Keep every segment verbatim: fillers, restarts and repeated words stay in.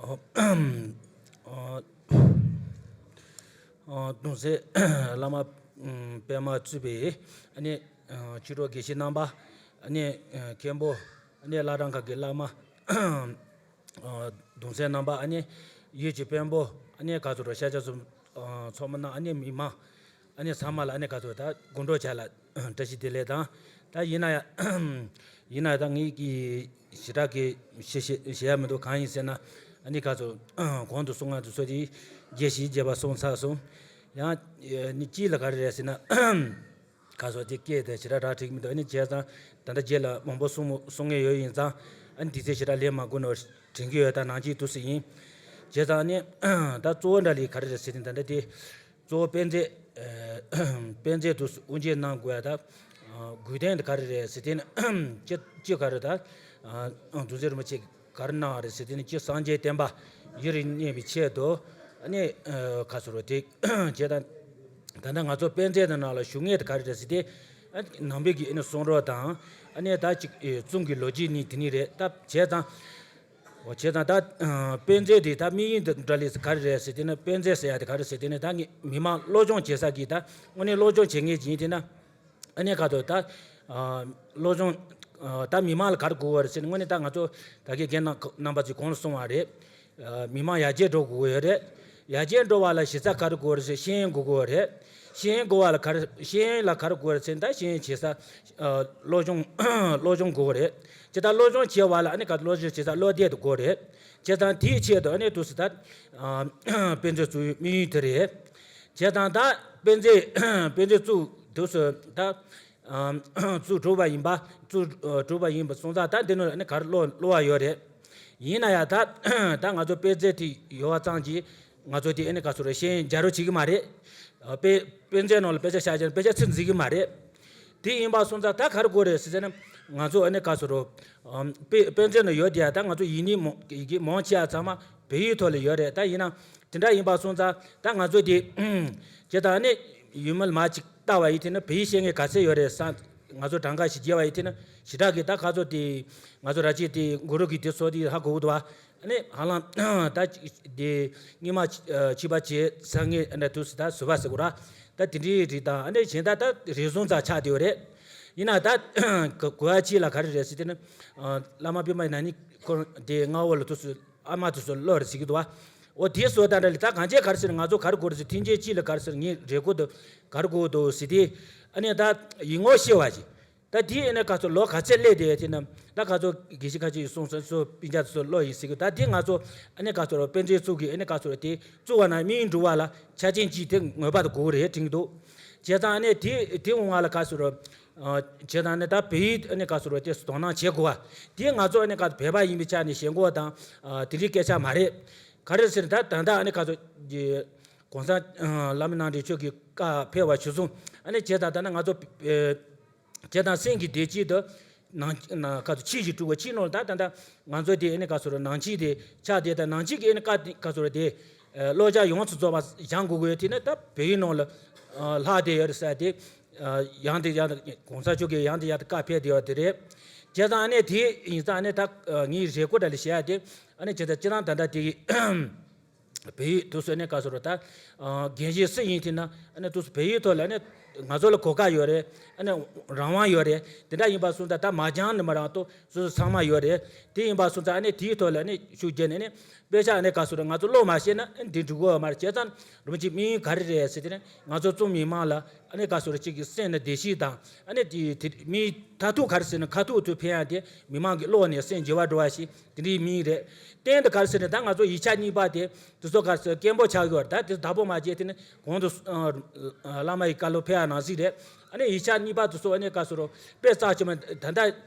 ཨ་ཨ་གདུང་སྲས་བླ་མ་ཨམ་པདྨ་གཙོས་པའི་ཨ་ནི་ཨ་ཆོས་གྲོགས་དགེ་བཤེས་རྣམ་པ། ཨ་ནི་ཨ་མཁན་པོ། ཨ་ནི་བླ་བྲང་ཁག་གི་བླ་མ། ཨ་གདུང་སྲས་རྣམ་པ། ཨ་ནི་ཡུལ་གྱི་དཔོན་པོ། ཨ་ནི་ག་ཚོད་རོ་ཤ་ཆ་སུ་ཨ་ཚོགས་མི་རྣམས། ཨ་ནི་མི་མང་། ཨ་ནི་ཚང་མ་ལ་ཨ་ནི་ག་ཚོད་ད་དགོང་དྲོ་ཆ་ལ་བཀྲ་ཤིས་བདེ་ལེགས་དང་། ད་ཡིན་ན་ཡང་ཡིན་ན་ད་ངེད་ཀྱི་ཞེ་དྲག་གི་ཞེ་ཞེ་ཞེ་ཡ་མི་འདུག་གང་ཡིན་ཟེར་ན། ཨ་ནི་ག་ཚོད་གོང་དུ་གསུང་ང་དུ་ཚོད་དེ་རྒྱས་ཤིག་རྒྱས་པ་གསུང་ཚར་སོང་། ཡང་ནི་གཅིག་ལ་ག་རེ་རེད་ཟེར་ན། ག་སོགས་ཀྱི་སྐད་དེ་ཞེ་དྲག་གྲགས་འགྲིག་མི་འདུག་ཨ་ནི་བྱས་ཙང་ད་ལྟ་རྗེས་ལ་མང་པོ་གསུང་གསུང་ངེས་ཡོད། ཡིན་ཙང་ཨ་ནི་དུས་ཚོད་ཞེ་དྲག་ལེན་མ་དགོས་ནོ་དྲན་གྱི་ཡོད། ད་ནང་གཅིག་ཏུ་སུ་ཡིན། བྱས་ཙང་ཨ་ནི་ད་གཙོ་བོ་འདྲ་ལི་ག་རེ་རེད་ཟེར་ཏེ། ད་ལྟ་དེ་གཙོ་བོ་དཔེ་མཛོད། དཔེ་མཛོད་དུ་དབུ་འབྱེད་གནང་དགོས་ཡ་ད་དགོས་དོན་དེ་ག་རེ་རེད་ཟེར་ཏེ་ནི་ཅི་ཅི་ག་རེ་ད་གདུང་སྲས་རིན་པོ་ཆེ་ག་རེ་གནང་བ་རེད་ཟེར་ཏེ་ནི་ཅི་སངས་རྒྱས་བསྟན་པ་ཡུན་རིང་གནས་པའི་ཆེད་དུ། ཨ་ནི་ཁ་སོ་རོ་དེ་བྱས་ད། ད་ལྟ་ང་ཚོ་དཔེ་མཛོད་དེ་ནང་ལ་ཞུགས་མཁན་དེ་ག་རེ་རེད་ཟེར་ཏེ། ཨ་ནང་པའི་གི་ཨ་ནི་གསུང་རོགས་དང་། ཨ་ནི་ད་ཅིག་ཨེ་གཙུག་གི་ལོ་རྒྱུས་ནི་དེ་ནི་རེད། ད་བྱས་ཙང་། འོ་བྱས་ཙང་ད་དཔེ་མཛོད་དེ་ད་དམིགས་ཡུལ་འདི་འདྲ་ལས་ག་རེ་རེད་ཟེར་ཏེ་ནི། དཔེ་མཛོད་ཟེར་ཡ་དེ་ག་རེ་ཟེར་ཏེ་ནི་ད་ངས་མི་མང་སློབ་སྦྱོང་བྱེད་ས་གི་ད་དངོས་གནས་སློབ་སྦྱོང་བྱེད་མཁན་ཅིག་ཡིན་དེ་ན། ཨ་ནི་ག་ཚོད་ད་སློབ་སྦྱོང་ད་མི་མང་ལ་ག་རེ་དགོས་པ་རེད་ཟེར་ན། དངོས་གནས་ད་ང་ཚོ་ད་གའི་རྒན་རྣམ་པ་ཚོས་གོང་ལ་གསུངས་པ་རེད། མི་མང་ཡར་རྒྱས་འགྲོ་དགོས་ཀྱི་ཡོད་རེད། ཡར་རྒྱས་འགྲོ་བ་ལ་གཞི་རྩ་ག་རེ་དགོས་རེད་ཟེར། ཤེས་ཡོན་དགོས་ཀྱི་ཡོད་རེད། ཤེས་ཡོན་དགོས་པ་ལ་ག་རེ་ཤེས་ཡོན་ལ་ག་རེ་དགོས་རེད་ཟེར་ན། ད་ཤེས་ཡོན་བྱེད་ས་སློབ་སྦྱོང་སློབ་སྦྱོང་དགོས་ཀྱི་རེད། ཇི་ལྟར་སློབ་སྦྱོང་བྱེད་པ་ལ་ཨ་ནི་ག་སློབ་སྦྱོང་བྱེད་ས་སློབ་དེབ་དེ་དགོས་རེད། བྱས་ཙང་དེའི་ཆེད་དུ་ཨ་ནི་དུས་སུ་ད་དཔེ་མཛོད་བཙུགས་དམིགས་ཡུལ་དེ་རེད། བྱས་ཙང་ད་དཔེ་མཛོད་དཔེ་མཛོད་བཙུགས་དུས་སུ་ད། བཙུགས་གྲུབ་པ་ཡིན་པ། བཙུགས་གྲུབ་པ་ཡིན་པ་སོང་ཙང་ད་འདི་ནང་ཨ་ནི་ག་རེ་ཀློག་ཀློག་པ་ཡོད་རེད། ཡིན་ན་ཡང་ད་ད་ང་ཚོ་དཔེ་མཛོད་དེ་ཡོད་པ་ཙམ་གྱིས་ང་ཚོ་དེ་ཨ་ནི་ག་ཚོད་རེད། ཤེས་ཡོན་རྒྱ་རོ་བྱེད་ཀྱི་མ་རེད། དཔེ་དཔེ་མཛོད་ནང་ལ་དཔེ་ཆ་བཞག་ཀྱང་དཔེ་ཆ་ཚིག་འཛིན་གྱི་མ་རེད། དེ་ཡིན་པ་སོང་ཙང་ད་ག་རེ་དགོས་རེད་ཟེར་ན། ང་ཚོ་ཨ་ནི་ག་ཚོད་རེད། དཔེ་དཔེ་མཛོད་ནང་ཡོད་དེ་ཡ་ད་ང་ཚོ་ཡིག་རྙིང་མང་ཡི་གེ་མང་ཆེ་བ་ཚང་མ་བོད་ཡིག་ཐོག་ལ་ཡོད་རེད། ད་ཡིན་ན། དེ་འདྲ་ཡིན་པ་སོང་ཙང་ད་ང་ཚོ་དེ་ཇི་ལྟར་ནི་ཡུལ་མི་མ་ཅིག་ལྟ་བ་ཡིན་དེ་ན་བོད་ཡིག་ཤེས་མཁན་ག་ཚད་ཡོད་རེད་ས། ང་ཚོ་གྲངས་ཀ་ཞིག་བརྒྱབ་པ་ཡིན་དེ་ན་ཞེ་དྲག་གི་ད་ཁ་ཚོ་དེ་ང་ཚོ་ར་ཅིག་དེ་གུ་རུ་གི་དེ་ཚོ་དེ་ཧ་གོ་གི་འདུག་བ། ཨ་ནི་ཧ་ལམ་ད་ཅིག་དེ་སྙིགས་མ་ཕྱི་པ་བྱེད་ས་ངེས་ཨ་ནི་དུས་སུ་ད་བཟོད་པ་ཟེར་གོ་ར། ད་དེ་འདྲའི་རིགས་དང་ཨ་ནི་གཞན་ད་ད་རེ་ཟུང་ཙམ་ཆགས་བསྡད་ཡོད་རེད། ཡིན་ན་ད་གོ་བ་ཅིག་ལ་ག་རེ་རེད་ཟེར་དེ་ན། བླ་མ་པདྨ་ན་ནིང་ཁོང་དེ་སྔ་བོ་ལ་དུས་སུ། ཨ་མ་དེ་ཚོ་ལོ་རེ་ཟེར་གྱི་འདུག་བ། འོ་དེ་བཟོ་ལྟ་འདྲ་ལས་ད་གང་བྱས་ག་རེ་ཟེར་ང་ཚོ་ག་རེ་དགོས་རེད་ཟེར། ཐེངས་གཅིག་གཅིག་ལ་ག་རེ་ཟེར་ངས་རེ་སྐུལ་དུ་ག་རེ་དགོས་འདུག་ཟེར་དེ། ཨ་ནི་ད་ཡིག་ངོ་ཤེས་པ་ཞིག་ད་དེ་ཨ་ནི་ག་ཚོད་ལོ་ག་ཚད་སླེབས་དེ་དེ་ན་ད་ག་ཚོད་དགེ་བཤེས་ཁ་ཅིག་གསུངས་སོང་། ཚོ་སྤུན་ཀྱག་དེ་ཚོ་ལོ་ཡིན་ཟེར་གི། ད་དེ་ང་ཚོ་ཨ་ནི་ག་ཚོད་དཔེ་མཛོད་བཙུགས་གི་ཨ་ནི་ག་ཚོད་དེ་བཙུགས་པ་ན་དམིགས་ཡུལ་འགྲུབ་པ་ལ་ཆ་རྐྱེན་གཅིག་དེ་ངེས་པར་དུ་དགོས་རེད་དྲན་གི་འདུག་བྱས་ཙང་ཨ་ནི་དེ་དེ་འོང་བ་ལ་ག་ཚོད་རོ། བྱས་ཙང་ནི་ད་བོད་ཡིག་ཨ་ནི་ག་ཚོད་རོ་དེ་དོ་སྣང་བྱེད་དགོས་པ་དེ་ང་ཚོ་ཨ་ནི་ག་བོད་པ་ཡིན་པའི་ཆ་ནས་ཞེན་ཁོག་དང་དེ་འདྲའི་སྐད་ཆ་མ་རེད། ག་རེ་ཟེར་ན་ད་ད་ལྟ་ཨ་ནི་ག་ཚོད་ཀྱི་གོང་ས་བླ་མ་རྣམ་འདྲེན་ཆོས་ཀྱི་བཀའ་ཕེབས་པ་ཞུ་སོང་། ཨ་ནི་བྱས་ཙང་ད་ནི་ང་ཚོ་བྱས་ཙང་སེམས་ཀྱི་བདེ་སྐྱིད་དུ་ནང་ན་ག་ཚོད་ཕྱི་ཞིག་དཀྲུག་པ་ཕྱི་ནང་ལ་ད་ད་ད་ང་ཚོ་དེ་ཨ་ནི་ག་ཚོད་རོ་ནང་ཕྱི་དེ་ཆགས་དེ་ད་ནང་ཕྱི་གི་ཨ་ནི་བཀའ་དེ་ག་ཚོད་རོ་དེ་བློ་རྒྱ་ཡོངས་སུ་རྫོགས་པ་སྦྱང་དགོས་ཀྱི་ཡོད་དེ་ནི་ད་བོད་ཡིག་ནང་ལ་ལྷག་བསྡད་ཡོད་རེད་ཟེར་དེ། ཡང་དེ་ཡང་དེ་གོང་ས་མཆོག་གིས་ཡང་དེ་ཡང་དེ་བཀའ་ཕེབས་བསྡད་ཡོད་དེ་རེད། བྱས་ཙང་ཨ་ནི་དེ་ཡིན་ཙང་ཨ་ནི་ད་ངའི་རེ་སྐུལ་འདྲ་ལས་བཤད་ཡ་དེ་ཨ་ནི་བྱས་ཙང་སྤྱིར་བཏང་ད་ལྟ་དེ་བོད་ཡིག་དུས་སུ་ཨ་ནི་ག་ཚོད་རོ་ད་རྒན་གཞོན་སུ་ཡིན་དེ་ན་ཨ་ནི་དུས་སུ་བོད་ཡིག་ཐོག་ལ་ཨ་ནི་ང་ཚོ་ལ་གོ་སྐབས་ཡོད་རེད། ཨ་ནི་རང་དབང་ཡོད་རེད། དེ་འདྲ་ཡིན་པ་སོང་ཙང་ད་མ་སྦྱངས་ནི་མ་རང་ཏོ་སོ་སོ་ཚང་མ་ཡོད་རེད། དེ་ཡིན་པ་སོང་ཙང་ཨ་ནི་དེའི་ཐོག་ལ་ཨ་ནི་ཤུགས་རྒྱབ་ནས་ཨ་ནི། དཔེ་ཆ་ཨ་ནི་ག་ཚོད་རེད་ང་ཚོ་ཀློག་མ་ཤེས་ན་ཨ་ནི་འདི་འགྲིག་གི་ཡོད་མ་རེད། བྱས་ཙང་རིན་པོ་ཆེའི་དམིགས་ཡུལ་ག་རེ་རེད་ཟེར་དེ་ནི་ང་ཚོ་གཙོ་མི་མང་ལ་ཨ་ནི་ག་ཚོད་རེད་གཅིག་གི་སེམས་ནི་བདེ་སྐྱིད་དང་ཨ་ནི་དེ་དེ་མིའི་མཐར་ཐུག་ག་རེ་ཟེར་ན་ཁ་ཐུག་ཏུ་ཕན་ཡ་དེ་མི་མང་གི་ཀློག་ནས་སེམས་བདེ་བ་འགྲོ་བ་ཞིག་དེ་འདྲའི་དམིགས་ཡུལ་རེད། གཏན་དུ་ག་རེ་ཟེར་ན་ད་ང་ཚོ་ཡིག་ཆ་གཉིས་པ་དེ་དེ་ཚོ་ག་རེ་ཟེར་སྐད་འབོད་ཆགས་ཡོད་རེད། ད་དེ་བདག་པོ་མ་བྱས་དེ་ནི་གོང་དུ་བླ་མ་ཡི་བཀའ་སློབ་ཕེབས་ཡ་ནང་གཟིགས་རེད། ཨ་ནི་ཡིག་ཆ་གཉིས་པ་དེ་ཚོ་ཨ་ནི་ག་ཚོད་རོ་དཔེ་རྩ་ཆེན་མོ་ད་ལྟ་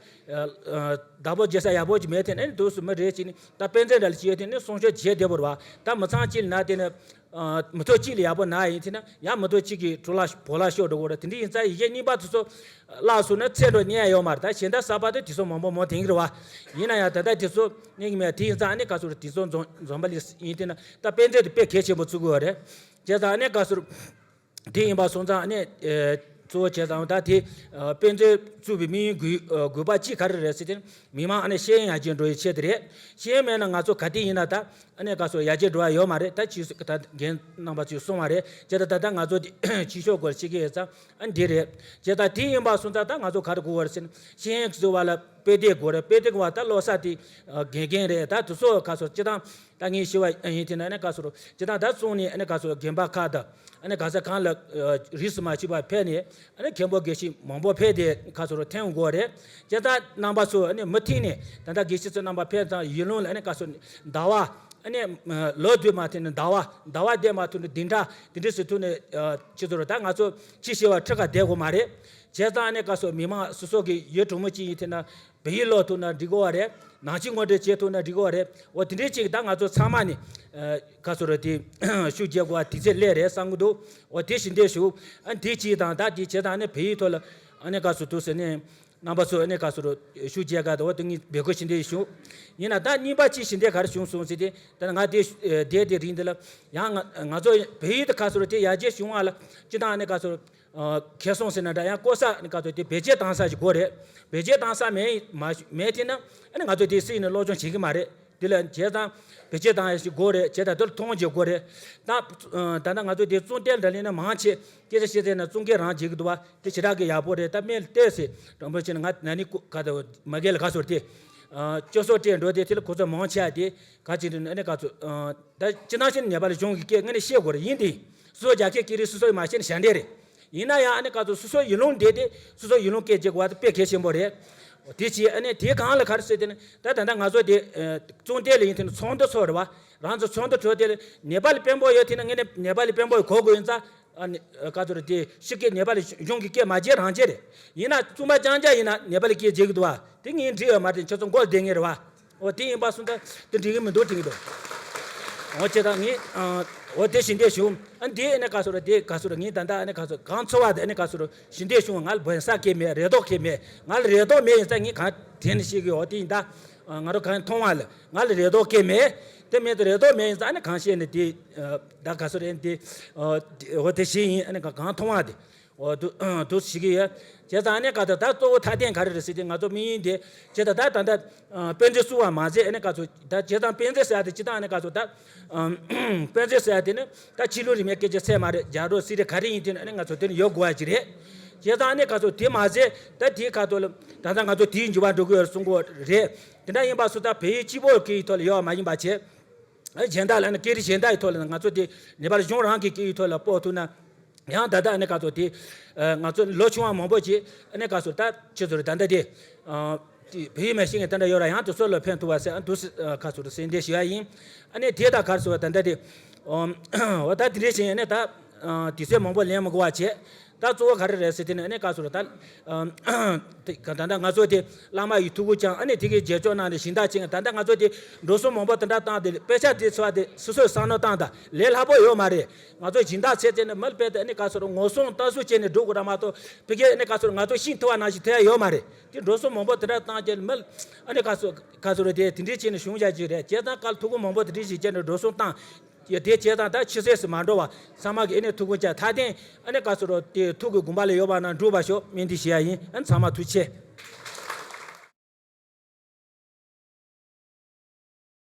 བདག་པོ་བྱེད་ས་ཡག་པོ་ཅིག་མེད་དེ་ནི་དུས་སུ་མི་རེ་ཅིག་ནི་ད་དཔེ་མཛོད་འདྲ་ལ་ཅིག་ཡོད་དེ་ནི་གསུང་ཆོས་བྱེད་བདེ་པོ་རེད་བ། ད་མི་ཚང་གཅིག་ལ་ན་དེ་ནི་མི་ཐོག་གཅིག་ལ་ཡག་པོ་ན་ཡིན་དེ་ན་ཡང་མི་ཐོག་གཅིག་གི་གྲུ་ལ་བོ་ལ་ཤོར་འགྲོ་གི་རེད། དེ་འདྲ་ཡིན་ཙང་ཡིག་ཆ་གཉིས་པ་དེ་ཚོ་བརླག་སོང་ན་ཚེ་འགྲོ་རྙེད་ཡ་ཡོད་མ་རེད། ད་གཞན་དག་གསར་པ་དེ་དེ་ཚོ་མང་པོ་མོ་དེང་གི་རེད་བ། ཡིན་ན་ཡང་ད་ལྟ་དེ་ཚོ་གནས་གི་མེད། དེ་ཡིན་ཙང་ཨ་ནི་ག་ཚོད་རེད་དེ་ཚོ་འཛོམས་འཛོམས་པ་ལས་ཡིན་དེ་ན་ད་དཔེ་མཛོད་དེ་དཔེ་གལ་ཆེན་པོ་བརྩི་གི་ཡོད་རེད། བྱས་ཙང་ཨ་ནི་ག་ཚོད་རེད། དེ་ཡིན་པ་སོང་ཙང་ཨ་ནི། ཨེ། གཙོ་བོ་བྱས་ཙང་ད་དེ་ཨ་དཔེ་མཛོད་བཙུགས་པའི་དམིགས་ཡུལ་དགོས་ཨ་དགོས་པ་གཅིག་ག་རེ་རེད་ཟེར་དུས་མི་མང་ཨ་ནི་ཤེས་ཡོན་ཡར་རྒྱས་འགྲོ་བའི་ཆེད་དུ་རེད། ཤེས་ཡོན་མེད་ན་ང་ཚོ་ག་དུས་ཡིན་ན་ད་ཨ་ནི་ག་སོ་ཡར་རྒྱས་འགྲོ་བ་ཡོད་མ་རེད། ད་ཕྱིས་སུ་ད་རྒན་རྣམ་པ་ཚོས་གསུངས་པ་རེད། བྱས་ཙང་ད་ལྟ་ང་ཚོ་དེ་ཕྱི་ཕྱོགས་སྐོར་ཤེས་ཀྱི་ཡོད་ཙང་ཨ་འདི་རེད། བྱས་ཙང་དེ་ཡིན་པ་སོང་ཙང་ད་ང་ཚོ་ག་རེ་དགོས་པ་རེད་ཟེར་ན་ཤེས་ཡོན་གཙོ་བོ་ལ་དཔེ་དེབ་དགོས་རེད། དཔེ་དེབ་དགོས་པ་ད་ཀློག་ས་དེ་དགེ་རྒན་རེད། ད་དེ་ཚོ་ག་སོ་སྤྱི་བཏང་ད་ངས་ཞུ་བ་ཡིན་དེ་ན་ཨ་ནི་ག་སོ་རོ་སྤྱི་བཏང་ད་བཙོང་ནས་ཨ་ནི་ག་སོ་རྒན་པ་ཁག་དང་། ཨ་ནི་ག་ས་གང་ལ་ཨ་རིས་སུ་མ་ཆད་པར་ཕེབས་ནས་ཨ་ནི་མཁན་པོ་དགེ་བཤེས་མང་པོ་ཕེབས་ཏེ་ག་ས་རུ་ཐོན་དགོས་རེད། བྱས་ཙང་རྣམ་པ་ཚོ་ཨ་ནི་མུ་མཐུད་ནས་ད་ལྟ་དགེ་བཤེས་ཚོ་རྣམ་པ་ཕེབས་ཙང་ཡུལ་ལུང་ལ་ཨ་ནི་ག་ས་ཟླ་བ་ཨ་ནི་ལོ་དུས་མ་ཐུག་ནས་ཟླ་བ་ཟླ་བ་བསྡད་མ་ཐུག་ནས་བདུན་ཕྲག་དེ་འདྲ་ཟེར་ཐུག་ནས་ཨ་ཅི་ཚོ་རུ་ད་ང་ཚོ་ཅི་ཞེས་པ་ཁྲི་ཁ་བསྡད་དགོས་མ་རེད། བྱས་ཙང་ཨ་ནི་ག་ས་མི་མང་སོ་སོ་གི་ཡུལ་གྲོང་མི་ཅིག་ཡིན་དེ་ན། བོད་ཡིག་ཀློག་ཐུབ་ན་འགྲིག་གི་རེད། ནང་ཆོས་ངོ་སྤྲོད་བྱེད་ཐུབ་ན་འགྲིག་གི་རེད། འོ་དེ་འདྲའི་ཅིག་ད་ང་ཚོ་ཚང་མ་ནས་ཨ་ག་ཚོད་རེད་དེ་ཤུགས་རྒྱག་དགོས་པ་དུས་ཚོད་སླེབས་རེད་བསམ་གི་འདུག་འོ་དེ་ཞུ་འདོད་ཞུ། ཨ་དེ་གཅིག་དང་ད་དེ་བྱས་ཙང་ནས་བོད་ཡིག་ཐོག་ལ་ཨ་ནི་ག་ཚོད་འདུག་ཟེར་ནས་རྣམ་པ་ཚོ་ཨ་ནི་ག་ཚོད་རེད་ཤུགས་རྒྱག་ག་འདུག་འོ་དེ་ངས་འབོད་སྐུལ་ཞུ་འདོད་ཞུ། ཡིན་ན་ད་གཉིས་པ་གཅིག་ཞུ་འདོད་ག་རེ་བྱུང་སོང་ཟེར་དེ་ད་ང་དེ་བསྡད་དེ་རིང་འདི་ལ་ཡང་ང་ང་ཚོ་བོད་ཡིག་ད་ག་ཚོད་རེད་དེ་ཡར་རྒྱས་བྱུང་བ་ལ་སྤྱི་བཏང་ཨ་ནི་ག་ཚོད་རེད། ཁེ་བཟང་ཟེར་ན་འདྲ་ཡང་ལྐོག་ཟ་ནི་ག་ཚོད་དེ་བེད་སྤྱོད་བཏང་ས་ཞིག་དགོས་རེད། བེད་སྤྱོད་བཏང་ས་མེད་མ་མེད་དེ་ན་ཨ་ནི་ང་ཚོ་དེ་སྲིད་ནས་སློབ་སྦྱོང་བྱེད་ཀྱི་མ་རེད། དེ་ལ་བྱས་ཙང་བེད་སྤྱོད་བཏང་ཡ་ཞིག་དགོས་རེད། བྱས་ཙང་དེ་ལ་མཐོང་རྒྱུ་དགོས་རེད། ད་ད་ལྟ་ང་ཚོ་དེ་གཙུག་སྡེ་འདྲ་ལས་ན་མང་ཆེ་སྐད་ཆ་བཤད་ཚེ་ན་གཙུག་སྡེ་རང་བྱེད་ཀྱི་འདུག་བ་དེ་ཞེ་དྲག་གི་ཡག་པོ་རེད། ད་སྨན་ལྟོས་ཟེར་དྲང་པོ་བྱས་ན་ང་ན་ནི་ཀུ་ག་ད་མ་གལ་ལ་ག་ཚོད་དེ་སྐྱོ་སོགས་སྤྲད་འགྲོ་དེ་དེ་ལ་ཁོ་ཚོ་མང་ཆེ་བ་དེ་ག་ཅིག་རེད་ཨ་ནི་ག་ཚོད་ད་སྤྱི་ནང་བཞིན་ནེ་པ་ལི་གཞུང་གི་སྐད་ངོས་ནས་བཤད་དགོས་རེད། ཡིན་དེ་སོ་སོ་རྒྱ་སྐད་ཀྱི་རིགས་སོ་སོ་ཡི་མ་བཤད་ན་ཞབས་འདྲེན་རེད། ཡིན་ན་ཡང་ཨ་ནི་ག་ཚོད་སོ་སོ་ཡུལ་ལུང་འདྲེས་ཏེ་སོ་སོ་ཡུལ་ལུང་སྐད་རྒྱག་དགོས་པ་དེ་དཔེ་གལ་ཆེན་པོ་རེད། དེ་བྱས་ཨ་ནི་དེ་གང་ལ་ག་རེ་ཟེར་དེ་ནི་ད་ད་ལྟ་ང་ཚོ་དེ་གཙུག་སྡེ་ལ་ཡིན་དེ་ནི་ཚོགས་འདུ་ཚོགས་རེད་བ། རང་ཚོ་ཚོགས་འདུ་གྲོལ་དེ་ལ་ནེ་པ་ལི་དཔོན་པོ་ཡོད་དེ་ནི་ངས་ནི་ནེ་པ་ལི་དཔོན་པོ་ཡི་གོ་དགོས་ཡིན་ཙང་ཨ་ནི་ག་ཚོད་རེད་དེ་ཕྱི་སྐད་ནེ་པ་ལི་གཞུང་གི་སྐད་མ་བརྗེད་རང་བརྗེད་རེད། ཡིན་ན་བཙུན་པ་རྐྱང་རྐྱང་ཡིན་ན་ནེ་པ་ལི་སྐད་བརྗེད་གི་འདུག་བ། དེ་ངས་འགྲིག་ཡོད་མ་རེད། ཁྱོད་ཚོ་མགོ་བདེ་ངེས་རེད་བ། འོ་དེ་ཡིན་པ་སོང་ཙང་དེ་འགྲིག་གི་མི་འདུག་དྲན་གི་འདུག་འོ་ཅེ་ད་ངས་ཨ་འོ་དེ་ཞུ་འདོད་བྱུང་། ཨ་འདི་ཨ་ནི་ག་ཚོད་རེད་དེ་ག་ཚོད་རེད། ངས་ད་ལྟ་ཨ་ནི་ག་ཚོད་གང་འཚོ་བ་དེ་ཨ་ནི་ག་ཚོད་རེད་ཞུ་འདོད་བྱུང་། ང་ལ་བོན་ས་སྐད་མེད། རེ་དོགས་སྐད་མེད། ང་ལ་རེ་དོགས་མེད་ཡིན་ཙང་ངས་གང་དྲན་ནས་བཤད་གི་ཡོད། དེ་ཡིན་ད་ང་རང་གང་མཐོང་བ་ལ་ང་ལ་རེ་དོགས་སྐད་མེད། དེ་མེད་དུ་རེ་དོགས་མེད་ཡིན་ཙང་ཨ་ནི་གང་བཤད་ནས་དེ་ད་ག་ཚོད་རེད་དེ་འོ་དེ་ཞིག་ཡིན། ཨ་ནི་གང་མཐོང་བ་དེ། འོ་དུ་དུ་ཞིག་གི་ཡོད། བྱས་ཙང་ཨ་ནི་ག་ཚོད་ད་གཙོ་བོ་མཐའ་དོན་ག་རེ་རེད་ཟེར་ཏེ་ང་ཚོ་དམིགས་ཡུལ་དེ་བྱས་ཙང་ད་ད་ད་དཔེ་མཛོད་བཙུགས་པ་མ་ཟད་ཨ་ནི་ག་ཚོད་ད་བྱས་ཙང་དཔེ་མཛོད་ཟེར་ཡ་དེ་སྤྱི་བཏང་ཨ་ནི་ག་ཚོད་ད་དཔེ་མཛོད་ཟེར་ཡ་དེ་ནི་ད་ཕྱི་ལུགས་རིས་མེད་སྐད་ཆ་ཚད་མ་རེད། རྒྱ་རོ་སི་རེད་ག་རེ་ཡིན་དེ་ནི་ཨ་ནི་ང་ཚོ་དེ་ནི་ཡོད་དགོས་པ་ཅིག་རེད། བྱས་ཙང་ཨ་ནི་ག་ཚོད་དེ་མ་ཟད་ད་དེའི་ཁ་ཐོག་ལ་ད་ལྟ་ང་ཚོ་དེའི་འགྱུར་བ་འགྲོ་གི་ཡོད་རེད་གསུང་གི་རེད། དེ་འདྲ་ཡིན་པ་སོང་ཙང་བལ་ཡུལ་སྤྱི་པོ་གི་ཐོག་ལ་ཡོད་པ་མ་ཡིན་པ་བྱས། གཞན་དག་ལ་ནི་སྐད་རིགས་གཞན་དག་གི་ཐོག་ལ་ང་ཚོ་དེ་ནེ་པ་ལི་གཞུང་རང་གི་སྐད་ཡིག་ཐོག་ལ་སྤོ་ཐུབ་ན་ཡང་ད་ལྟ་ཨ་ནི་ག་ཚོད་དེ་ང་ཚོ་ལོ་ཆུང་བ་མང་པོ་ཅིག་ཨ་ནི་ག་ཚོད་ད་ཁྱེད་ཚོར་ད་ལྟ་དེ་བོད་ཡིག་མ་ཤེས་མཁན་ད་ལྟ་ཡོད་ར་ཡང་དེ་ཚོ་ལ་ཕན་ཐོགས་པ་ཟེར་འདུག་ག་ཚོད་སེམས་གཏད་ཞུ་ཡ་ཡིན། ཨ་ནི་དེ་དང་ག་ཚོད་ད་ལྟ་དེ་འོ་ད་དེ་འདྲས་བྱས་ཨ་ནི་ད་དུས་ཚོད་མང་པོ་ལེན་མི་དགོས་པ་བྱས། ད་གཙོ་བོ་ག་རེ་རེད་ཟེར་དེ་ནི་ཨ་ནི་ག་ཚོད་རེད་ད། ད་ད་ང་ཚོ་དེ་བླ་མ་ཡི་ཐུགས་ཁུར་བཅངས་ཨ་ནི་དེ་གའི་རྒྱལ་སྐྱོང་གནང་ནས་སྦྱིན་བདག་བྱེད་མཁན་ད་ལྟ་ང་ཚོ་དེ་འགྲོ་སོང་མང་པོ་དེ་འདྲ་བཏང་སྟེ་དཔེ་ཆ་དེ་ཚོ་དེ་སོ་སོས་བསམ་བློ་བཏང་དང་ལས་སླ་པོ་ཡོད་མ་རེད། ང་ཚོ་སྦྱིན་བདག་བྱས་ཏེ་ནི་མི་དཔེ་དེ་ཨ་ནི་ག་ཚོད་རེད་ངོ་སྲུང་ལྟ་སྲུང་བྱས་ནས་འགྲོ་དགོས་ར་མ་གཏོགས་ཕ་གིར་ཨ་ནི་ག་ཚོད་རེད་ང་ཚོ་ཤིང་ཐུ་བ་ནང་བཞིན་ཐུ་ཡ་ཡོད་མ་རེད། དེ་འགྲོ་སོང་མང་པོ་དེ་འདྲ་བཏང་སྟེ་མི་ཨ་ནི་ག་ཚོད་ག་ཚོད་རེད་དེ་དེ་འདྲས་བྱས་ནས་བྱུང་བཞག་ཅིག་རེད། བྱས་ཙང་ག་ལ་ཐུགས་ཁུར་མང་པོ་དེ་འདྲས་ཞིག་བྱས་ནས་འགྲོ་སོང་བཏང་། ཡ་དེ་བྱས་ཙང་ད་ཕྱི་སྲིད་སུ་མ་འགྲོ་བ་ཚང་མ་གི་ཨ་ནི་ཐུགས་ཁུར་བཅངས་མཐའ་དོན་ཨ་ནི་ག་ཚོད་རོ་དེ་ཐུགས་ཀྱི་དགོངས་པ་ལ་ཡོད་པ་ན་འགྲུབ་པ་ཤོག་སྨོན་འདུན་ཞུ་ཡ་ཡིན། ཨ་ནི་ཚང་མ་ཐུགས་རྗེ་ཆེ།